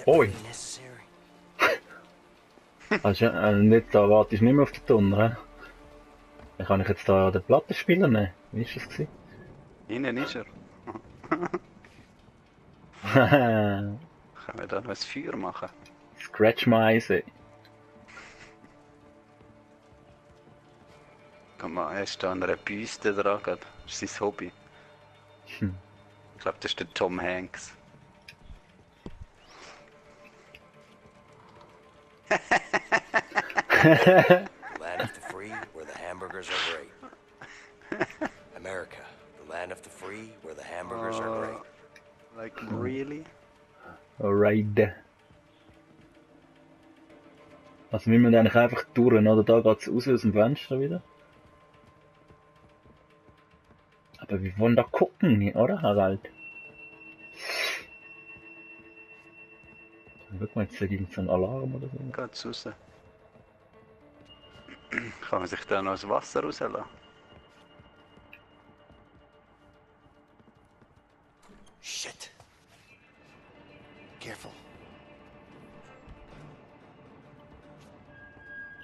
Oi! Also, nicht, da wartest du nicht mehr auf den Donner, hä? Kann ich jetzt da den Plattenspieler nehmen? Wie ist das gewesen? Innen ist er. Haha, Können wir da noch ein Feuer machen? Scratch my eyes, ey. Guck mal, er ist da an einer Büste dran. Das ist sein Hobby. Hm. Ich glaube, das ist der Tom Hanks. Land of the free, where the hamburgers are great. America, the land of the free, where the hamburgers are great. Like, really? Alright. Also wir müssen eigentlich einfach durch, oder? Da geht's raus aus dem Fenster wieder. Aber wir wollen da gucken, oder Harald? Guck mal, jetzt gibt es einen Alarm oder so. Geht's raus. Kann man sich da noch das Wasser rauslassen? Shit. Careful.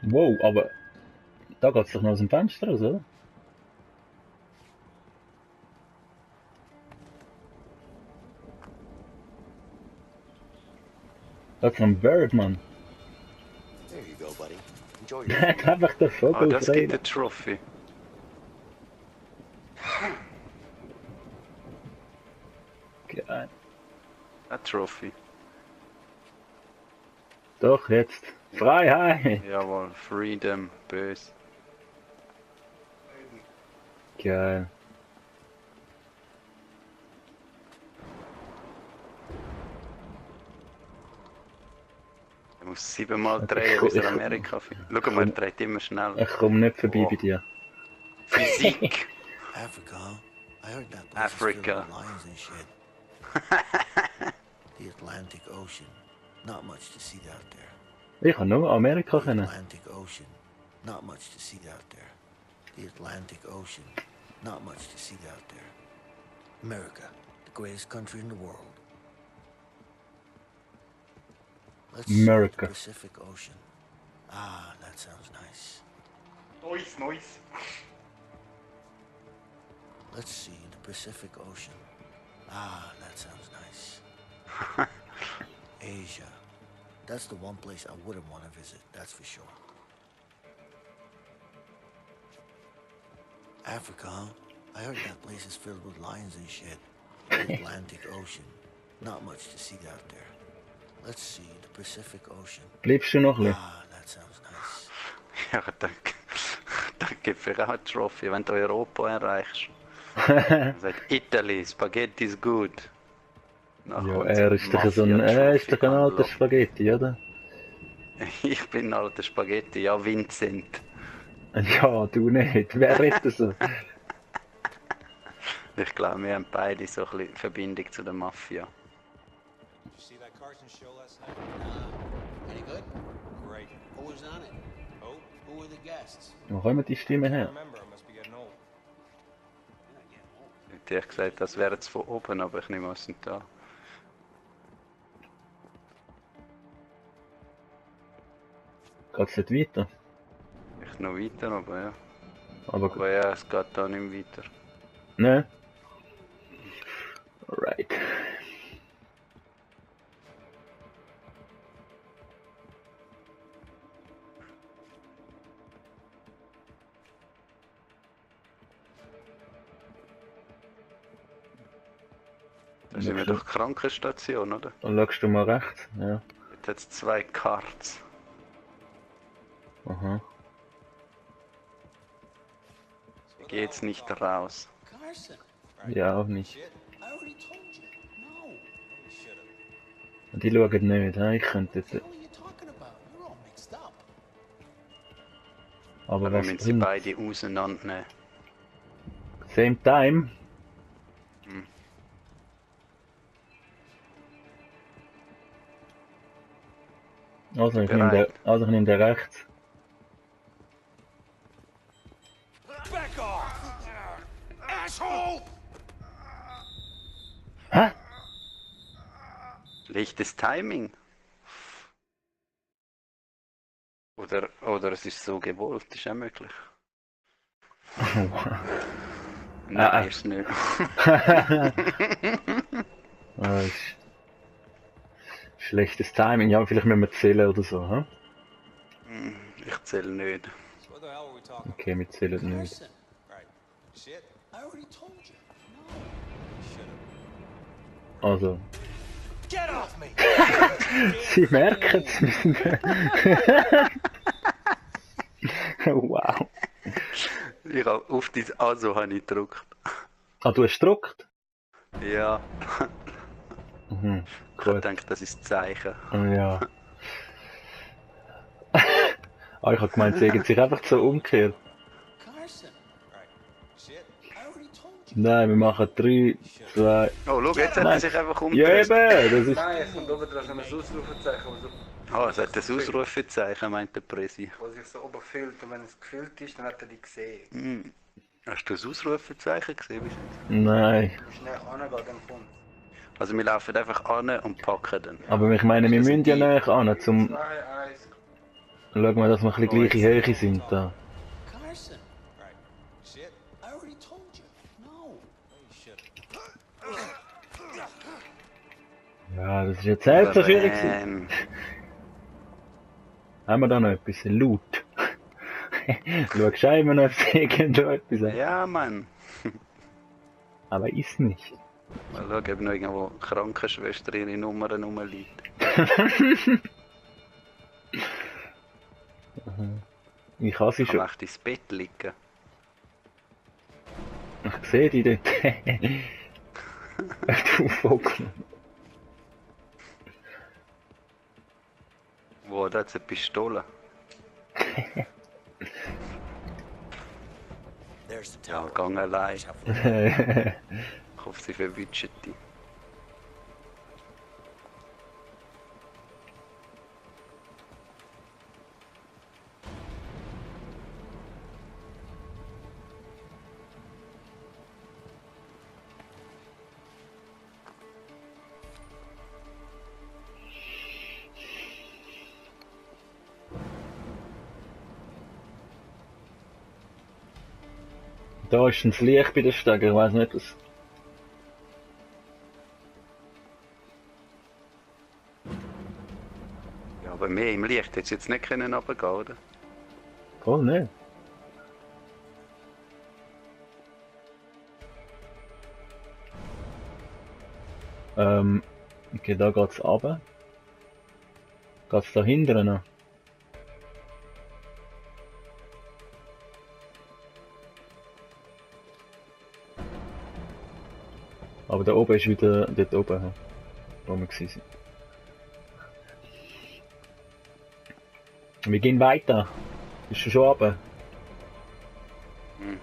Wow, aber da geht's doch noch aus dem Fenster raus, oder? Das ist ein Bird, Mann. There you go, buddy. Enjoy Der your hat einfach den Ah, Vogel das gibt frei. eine Trophy. Geil. Eine Trophy. Doch, jetzt. Freiheit! Jawohl, Freedom, böse. Geil. Er muss 7-mal drehen, bis er Amerika findet. Schau mal, er dreht immer schnell. Ich komme nicht vorbei Oh. bei dir. Physik! Africa, huh? I heard that place is filled Africa. with lions and shit. The Atlantic Ocean. Not much to see out there. Ich kann nur Amerika The kennen. Atlantic Ocean. Not much to see out there. The Atlantic Ocean. Not much to see out there. America, the greatest country in the world. Let's see America. the Pacific Ocean. Ah, that sounds nice. Noise. Let's see the Pacific Ocean. Ah, that sounds nice. Asia. That's the one place I wouldn't want to visit, that's for sure. Africa, huh? I heard that place is filled with lions and shit. The Atlantic Ocean. Not much to see out there. Let's see the Pacific Ocean. Bleibst du noch ein bisschen? Ah, that sounds nice. Ja, danke gibt für auch eine Trophy, wenn du Europa erreichst. Sagt Italy, Spaghetti is good. Nachher Ja, kommt er ist doch so ein, er ist doch ein alter Spaghetti, oder? Ich bin ein alter Spaghetti, ja Vincent. Ja, du nicht. Wer redet so? Ich glaube, wir haben beide so ein bisschen Verbindung zu der Mafia. Did you see that Carson show last night? Any good? Great. Who was on it? Oh, Who were the guests? Wo kommen die Stimmen I her? remember. I must be getting old. You're not getting old. Ich hätte gesagt, das wäre jetzt von oben, aber ich nehme aus nicht da. Geht's nicht weiter? Ich noch weiter, aber ja. Aber Aber ja, es geht da nicht mehr weiter. ne? Alright. Da sind wir doch Krankenstation, oder? Dann schaust du mal rechts. Ja. Jetzt hat es 2 Cards. Aha. Ich gehe jetzt nicht raus. Carson, Ja, auch nicht. Shit. I already told you. No. You should have. Und die schauen nicht, hä? Ich könnte jetzt. What the hell are you talking about? You're all mixed up. Aber Aber wir was müssen sie bringt? beide auseinandernehmen. Same time? Hm. Also ich Bereit. nehme den rechts. Back off! Asshole! Hä? Schlechtes Timing. Oder es ist so gewollt, ist auch möglich. Nein, ist nicht. Ah, schlechtes Timing, ja, vielleicht müssen wir zählen oder so, hä? Ich zähle nicht. So what the hell are we talking Okay, wir zählen nicht. Carson, about? Right. Shit. I already told you. No. Should've. Also, Get off me! sie merken es. Wow. Ich habe auf dein Also habe ich gedrückt. Ah, du hast gedruckt? Ja, Mhm, ich habe gut. gedacht, das ist das Zeichen. Ja. Ah, ich habe gemeint, sie haben sich einfach so umgekehrt. Carson, Right. Shit. I already told you. Nein, wir machen 3, 2... Oh, schau, jetzt hat er sich einfach Ja, umgedreht. eben! Das ist... Nein, es kommt oben dran so ein Ausrufezeichen, Oh, es hat ein Ausrufezeichen, meint der Presi. wo sich so oben füllt. Und wenn es gefüllt ist, dann hat er die gesehen. Hm. Hast du das Ausrufezeichen gesehen bis jetzt? Nein. Wie schnell angehen, dann kommt Also wir laufen einfach an und packen dann. Aber ich meine, wir Das müssen sind ja die- näher an, zum... 2, 1. Schauen wir, dass wir ein bisschen gleiche Höhe sind da. Carson, Right. Shit. I already told you. No. You should've. Ja, das ist jetzt selbst so schwierig gewesen. Ähm, Haben wir da noch etwas? Loot. Schau, schau immer noch, ob es irgendwo etwas hat. Ja, Mann. Aber ist nicht. Mal schauen, ob noch irgendwo Krankenschwester ihre Nummer rumliegt. Ich habe sie Kann man schon. echt ins Bett liegen. Ich sehe die dort. Du Vogel. Wo, da hat eine Pistole. There's the Ja, tower. gang allein. Watch out for Ich hoffe, sie verwitschen dich. Da ist ein Licht bei der Stege, ich weiß nicht, was. Ja, aber mehr im Licht hätte jetzt nicht können runtergehen, oder? Voll nicht. Okay, da geht's runter. Geht's da hinten noch? Aber da oben ist wieder dort oben, wo wir gewesen sind. Wir gehen weiter. Ist schon runter? Hm.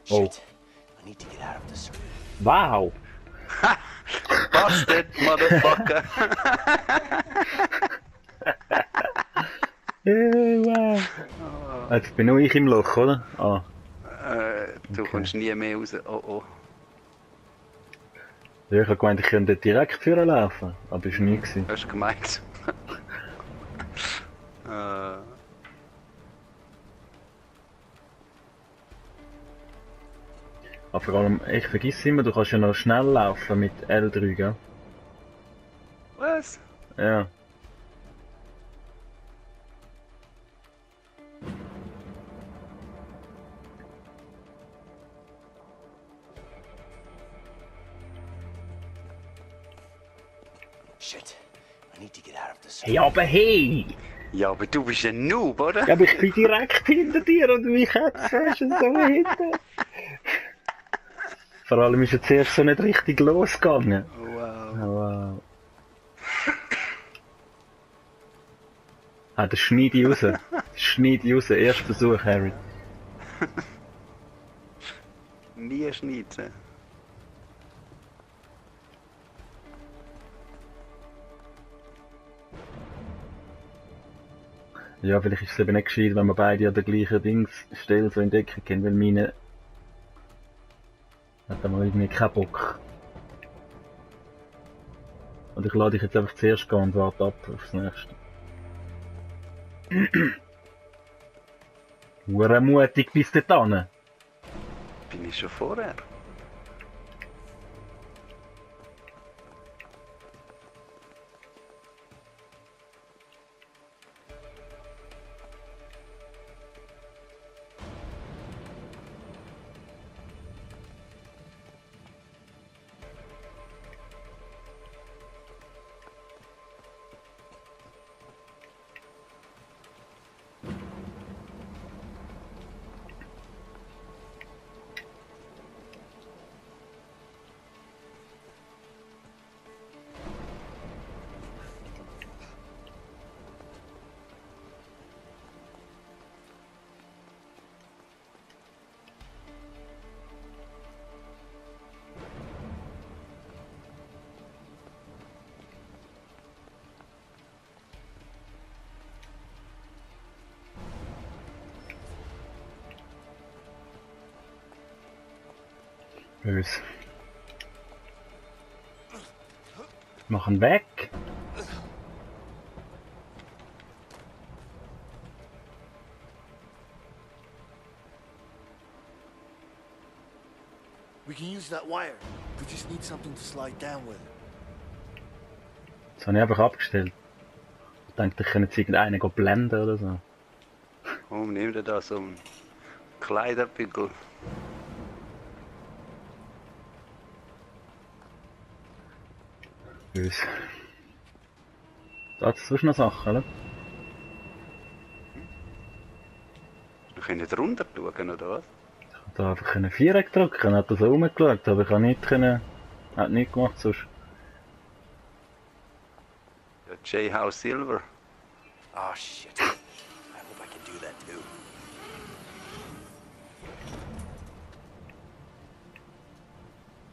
Oh. Shit. I need to get out of this. Wow! Bastard, Motherfucker! Wow! Jetzt bin nur ich im Loch, oder? Ah. Du kommst nie mehr raus. Oh oh. Ja, ich habe gemeint, ich könnte direkt führen laufen, aber das war nie gewesen. Hast du gemeint? Aber vor allem, ich vergiss immer, du kannst ja noch schnell laufen mit L3, gell? Was? Ja. Shit. I need to get out of this. Hey, aber hey! Ja, aber du bist ein Noob, oder? Ja, aber ich bin direkt hinter dir und mich hat's schon so hinten. Vor allem ist jetzt erst so nicht richtig losgegangen. Wow. Wow. Ah, das schneide ich raus. Das schneide ich raus. Erster Versuch, Harry. Nie schneiden. Ja, vielleicht ist es eben nicht gescheit, wenn wir beide an der gleichen Stelle so in die Ecke gehen, weil meine hat da mal irgendwie keinen Bock. Und ich lade dich jetzt einfach zuerst gehen und warte ab aufs nächste. Hure mutig bis dorthin. Bin ich schon vorher? Böse. Machen weg. We can use that wire. We just need something to slide down with. Das habe ich einfach abgestellt. Ich dachte, ich könnte jetzt irgendeinen blenden oder so. Warum nimmt ihr da so einen Kleiderbügel? Böse. Da hat es sonst noch Sachen, oder? Wir können nicht runter schauen, oder was? Ich konnte einfach ein Viereck drücken, hat er so rumgeschaut, aber ich habe nicht können, hat nichts gemacht sonst. Ja, J. House Silver. Oh shit. I hope I can do that too.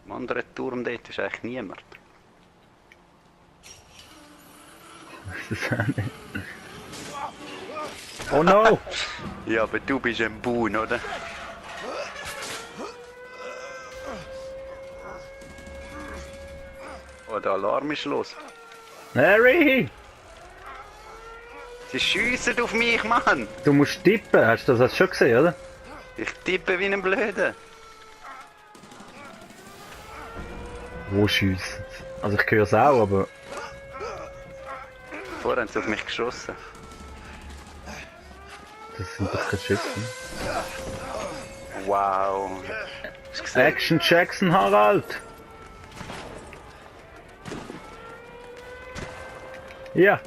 Im anderen Turm dort ist eigentlich niemand. Das ist auch nicht. Oh no! Ja, aber du bist ein Boon, oder? Oh, der Alarm ist los. Harry! Sie schiessen auf mich, Mann! Du musst tippen, hast du das schon gesehen, oder? Ich tippe wie ein Blöder. Wo schiessen? Also ich höre es auch, aber... Vorher haben sie auf mich geschossen. Das sind doch keine Schüsse. Wow. Hast du gesehen? Action Jackson Harald! Ja!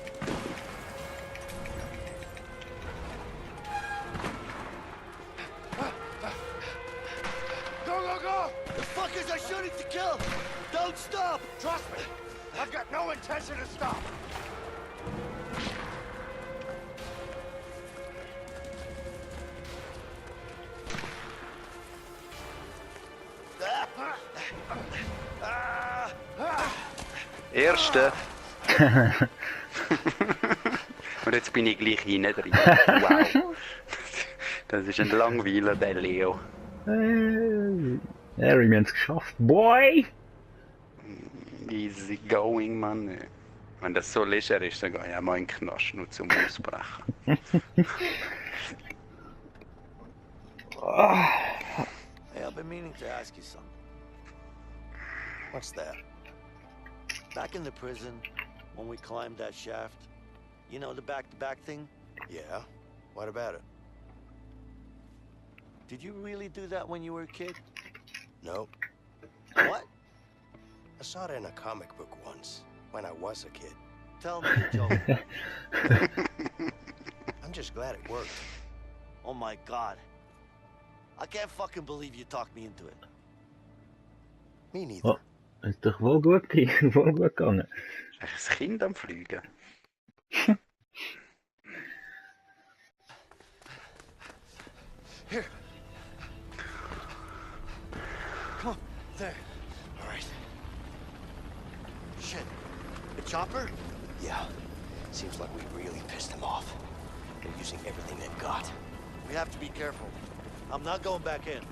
Go, go, go! The fuckers are shooting to kill! Don't stop! Trust me, I've got no intention to stop. Erste. Und jetzt bin ich gleich hinten drin. Wow. Das ist ein Langweiler, der Leo. Harry, wir haben es geschafft. Boy! Easy going, Mann. Wenn das so leger ist, dann gehe ich auch mal in den Knast, nur zum Ausbrechen. Hey, I've been meaning to ask you something. What's that? Back in the prison, when we climbed that shaft, you know, the back-to-back thing? Yeah? What about it? Did you really do that when you were a kid? Nope. What? I saw it in a comic book once, when I was a kid. Tell me, Joe. I'm just glad it worked. Oh my god. I can't fucking believe you talked me into it. Me neither. Oh, ist doch wohl gut, wohl gut gegangen. Ist ein Kind am Fliegen? Here. Come on. There. All right. Shit. The chopper? Yeah. Seems like we really pissed him off. They're using everything they've got. We have to be careful. I'm not going back in.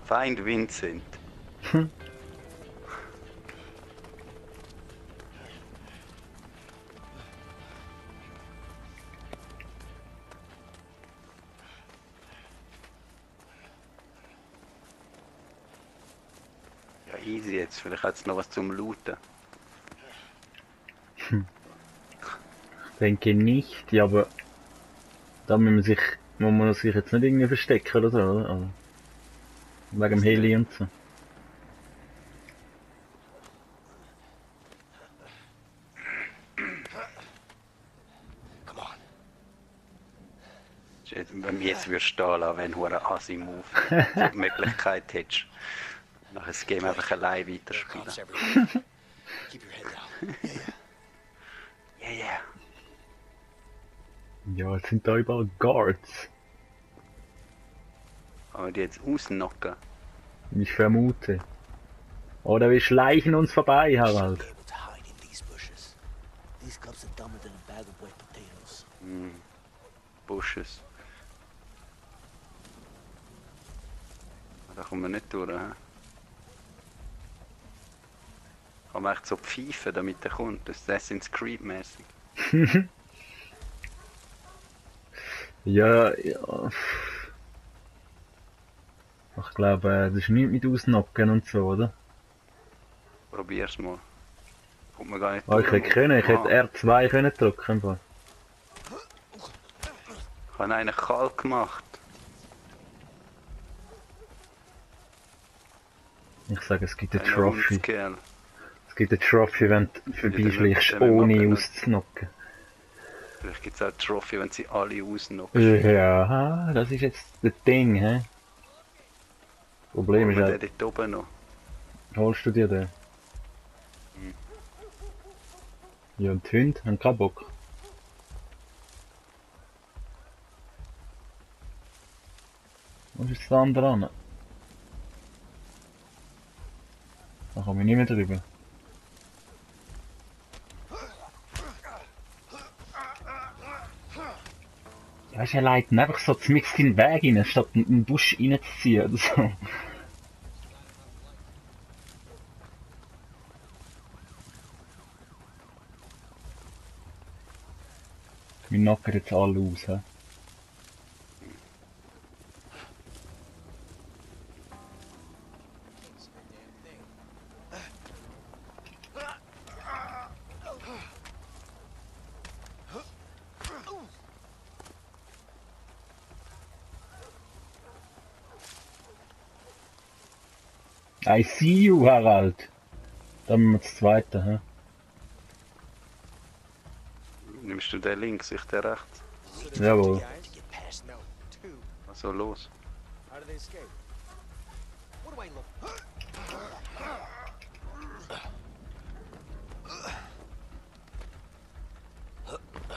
Find Vincent. Ja, easy jetzt. Vielleicht hat es noch was zum Looten. Denke nicht, ja, aber da muss man sich jetzt nicht irgendwie verstecken oder so, oder? Also, wegen dem Heli und so. Come on. Wenn wir jetzt würdest stehen lassen, wenn du einen Asimov so die Möglichkeit hättest, nachher das Game einfach allein There are weiterspielen. cops everywhere. Keep your head down. Yeah, yeah. Ja, jetzt sind da überall Guards. Aber die jetzt ausnocken. Ich vermute. Oder wir schleichen uns vorbei, Should Harald. be able to hide in these bushes. These cops are dumber than a bag of wet potatoes. Bushes. Da kommen wir nicht durch, hä? Kann man echt so pfeifen, damit er kommt. Das ist Assassin's Creed mäßig. Ja, ja. Ich glaube, das ist nicht mit Ausnocken und so, oder? Probier's mal. Kommt man gar nicht Ah, ich hätte können, ich hätte Aha. R2 können drücken. Einfach. Ich habe einen kalt gemacht. Ich sage, es gibt eine Einen Trophy. Hundskerl. Es gibt eine Trophy, wenn du vorbeischleichst, den wir ohne machen. auszunocken. Vielleicht gibt es auch eine Trophy, wenn sie alle ausnocken. Ja, das ist jetzt das Ding, hä? Problem ist Oder halt, der dort oben noch. holst du dir den? Ja, und die Hunde haben keinen Bock. Wo ist jetzt der andere an? Da komme ich nicht mehr drüber. Ja, weißt du, er leitet einfach so mitten in den Weg rein, statt in den Busch reinzuziehen oder so. Wir knocken jetzt alle aus, hä? I see you, Harald. Dann machen wir das zweite, hä? Nimmst du den links, ich den rechts? Jawohl. To get past. No, two. Also los. How did they escape? What do I look?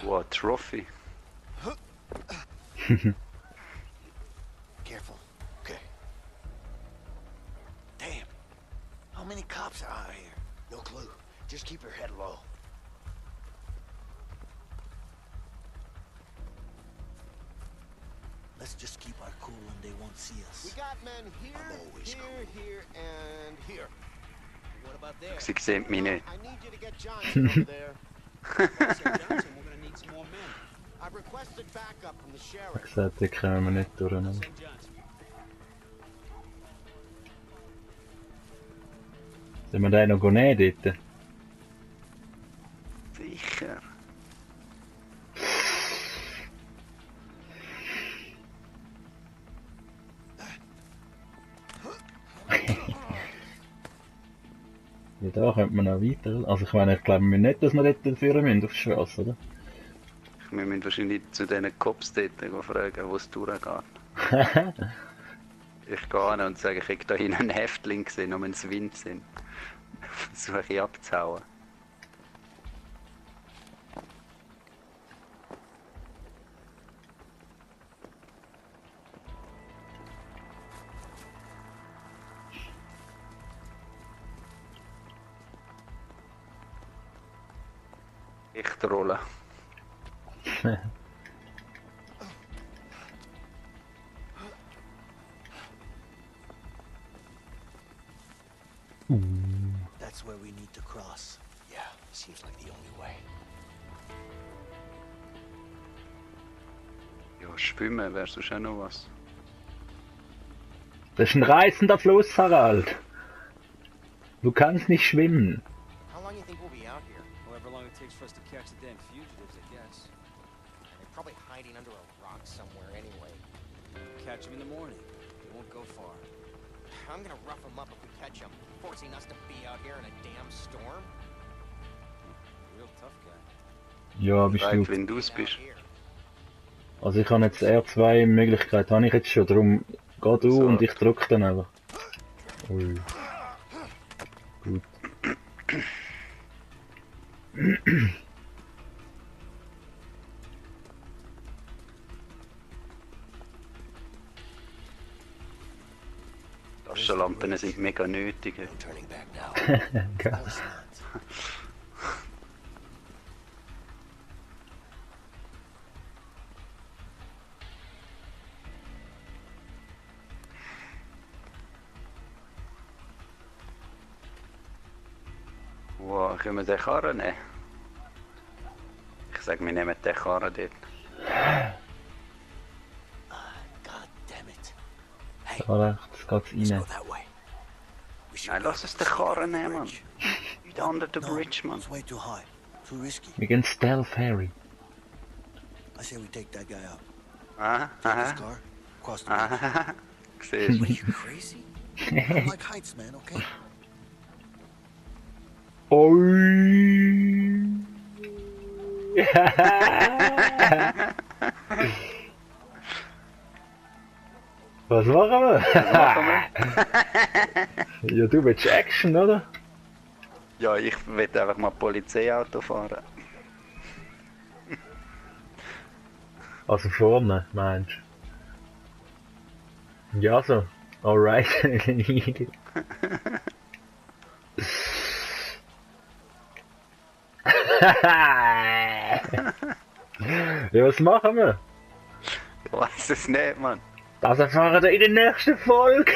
Wow, Trophy. Careful. Okay. Damn. How many cops are out here? No clue. Just keep your head low. Let's just keep our cool and they won't see us. We got men here, Always here, and here. What about there? Sie sehen mich nicht. I need you to get Johnson over there. Johnson, we're gonna need some more men. I've requested backup from the sheriff. Ich sagte, da kommen wir nicht durch. Ne? Send Johnson. Sollen wir den noch nehmen dort? Sicher. Ja, da könnte man noch weiter. Also ich meine, ich glaube mir nicht, dass wir dort führen müssen auf die Straße, oder? Wir müssen wahrscheinlich zu diesen Cops dort gehen fragen, wo es durchgeht. Ich gehe hin und sage, ich habe da hinten einen Häftling gesehen, um ins Wind sind. Versuche ich abzuhauen. Ich trolle. That's where we need to cross. Yeah, seems like the only way. Ja, schwimmen wäre sonst auch noch was. Das ist ein reißender Fluss, Harald. Du kannst nicht schwimmen. How long do you think we'll be out here? However long it takes for us to catch the damn fugitives, I guess. They're probably hiding under a rock somewhere anyway. Catch them in the morning. They won't go far. I'm gonna rough them up if we catch them, forcing us to be out here in a damn storm. Real tough guy. Ja, bist Weit, du. wenn du es bist. Also ich habe jetzt R2 Möglichkeit, habe ich jetzt schon, darum geh du So. und ich drück dann einfach. Ui. Gut. Taschenlampen sind mega nötig. No turning back now. Geil. Of course not. Wow, können wir den Karren nehmen? Ich sag, wir nehmen den Karren dort. God damn it. Hey, Da rechts geht's let's rein. go that way. We should Nein, go lass uns den see Karren the nehmen, Mann. bridge. Under the No, bridge, Mann. it's way too high. Too risky. Wir gehen Stealth Harry. I say we take that guy out. Aha, Take his aha, car, cross the bridge. aha. Siehst What du? are you crazy? I don't like heights, man, okay? Oi. Was machen wir? Machen wir? Ja, du willst Action, oder? Ja, ich will einfach mal Polizeiauto fahren. Also vorne, meinst du? Ja, so. Alright. Ja, was machen wir? Ich weiß es nicht, Mann. Das erfahren wir in der nächsten Folge.